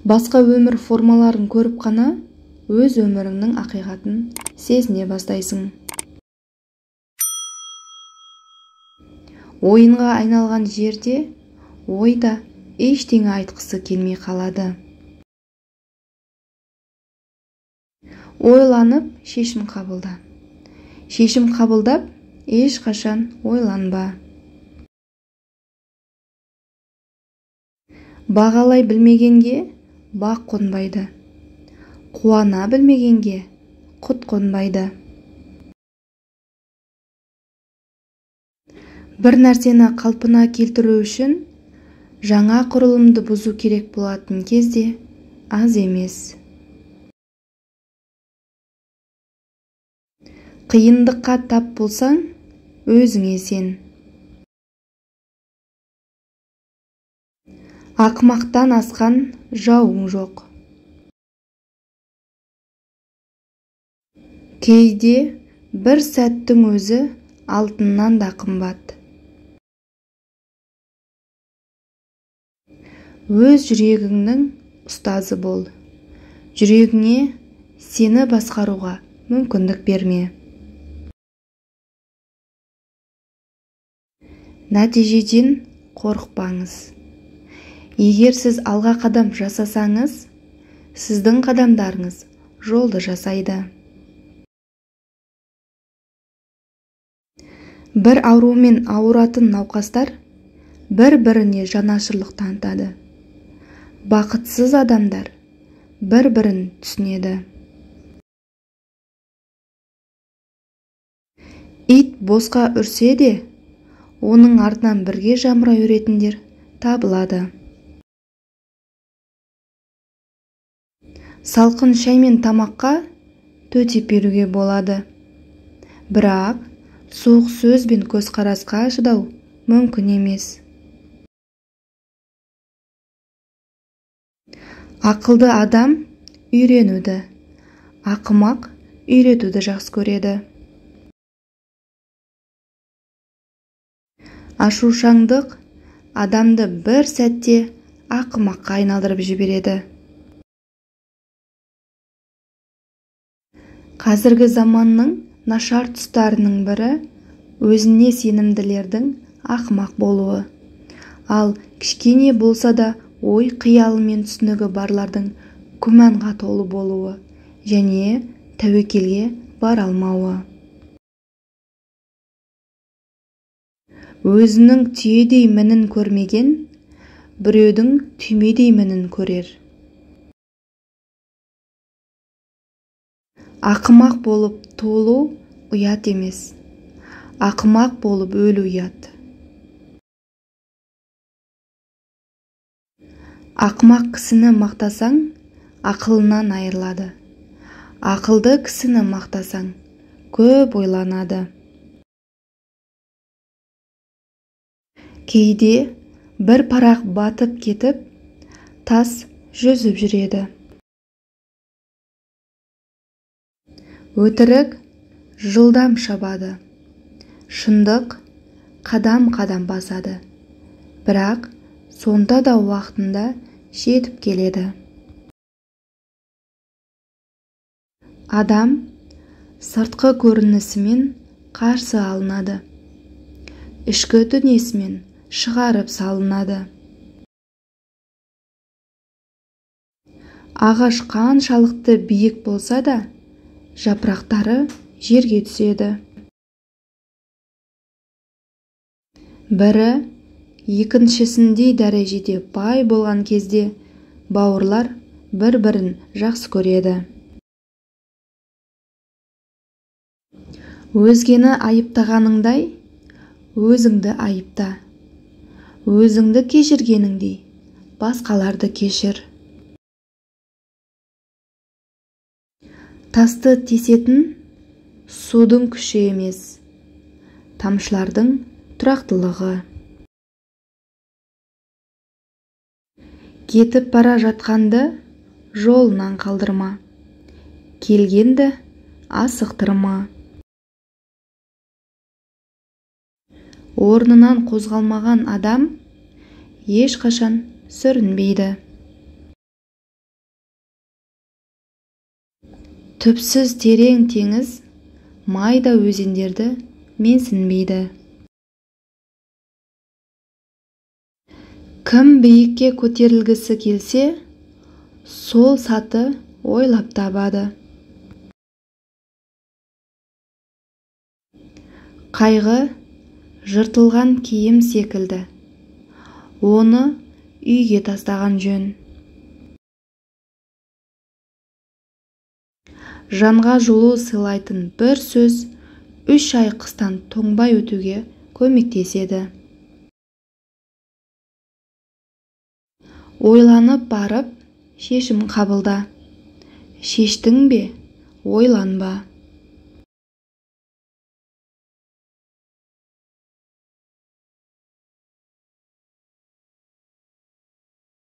Басқа өмір формаларын көріп қана өз өміріңнің ақиқатын сезіне бастайсың. Ойынға айналған жерде ой да ештеңе айтқысы келмей қалады. Ойланып шешім қабылда. Шешім қабылдап ешқашан ойланба. Бағалай білмегенге бақ қонбайды. Қуана білмегенге құт қонбайды. Бір нәрсені қалпына келтіру үшін жаңа құрылымды бұзу керек болатын кезде аз емес. Қиындыққа тап болсаң, өзіңе сен. Ақымақтан асқан жауың жоқ. Кейде бір сәттің өзі алтыннан да қымбат. Өз жүрегіңнің ұстазы бол. Жүрегіңе сені басқаруға мүмкіндік берме. Нәтижеден қорықпаңыз. Егер сіз алға қадам жасасаңыз, сіздің қадамдарыңыз жолды жасайды. Бір аурумен ауыратын науқастар бір-біріне жанашырлық танытады. Бақытсыз адамдар бір-бірін түсінеді. Ит босқа үрсе де, оның артынан бірге жамырай үретіндер табылады. Салқын шай мен тамаққа төтеп беруге болады. Бірақ суық сөз бен көзқарасқа шыдау мүмкін емес. Ақылды адам үйренуді, ақымақ үйретуді жақсы көреді. Ашушаңдық адамды бір сәтте ақымаққа айналдырып жібереді. Қазіргі заманның нашар тұстарының бірі өзіне сенімділердің ақымақ болуы. Ал кішкене болса да ой қиялы мен түсінігі барлардың күмәнға толы болуы және тәуекелге бара алмауы. Өзінің түйедей мінін көрмеген, біреудің түймедей мінін көрер. Ақымақ болып туылу ұят емес, ақымақ болып өлу ұят. Ақымақ кісіні мақтасаң, ақылынан айырылады. Ақылды кісіні мақтасаң, көп ойланады. Кейде бір парақ батып кетіп, тас жүзіп жүреді. Өтірік жылдам шабады, шындық қадам-қадам басады, бірақ сонда да уақытында жетіп келеді. Адам сыртқы көрінісімен қарсы алынады, ішкі дүниесімен шығарып салынады. Ағаш қаншалықты биік болса да, жапырақтары жерге түседі. Бірі екіншісіндей дәрежеде бай болған кезде бауырлар бір-бірін жақсы көреді. Өзгені айыптағаныңдай, өзіңді айыпта. Өзіңді кешіргеніңдей, басқаларды кешір. Тасты тесетін судың күші емес, тамшылардың тұрақтылығы. Кетіп бара жатқанды жолынан қалдырма, келгенді асықтырма. Орнынан қозғалмаған адам ешқашан сүрінбейді. Түпсіз терең теңіз майда өзендерді менсінбейді. Кім биікке көтерілгісі келсе, сол саты ойлап табады. Қайғы жыртылған киім секілді, оны үйге тастаған жөн. Жанға жылу сыйлайтын бір сөз 3 ай қыстан тоңбай өтуге көмектеседі. Ойланып барып, шешім қабылда. Шештің бе, ойланба.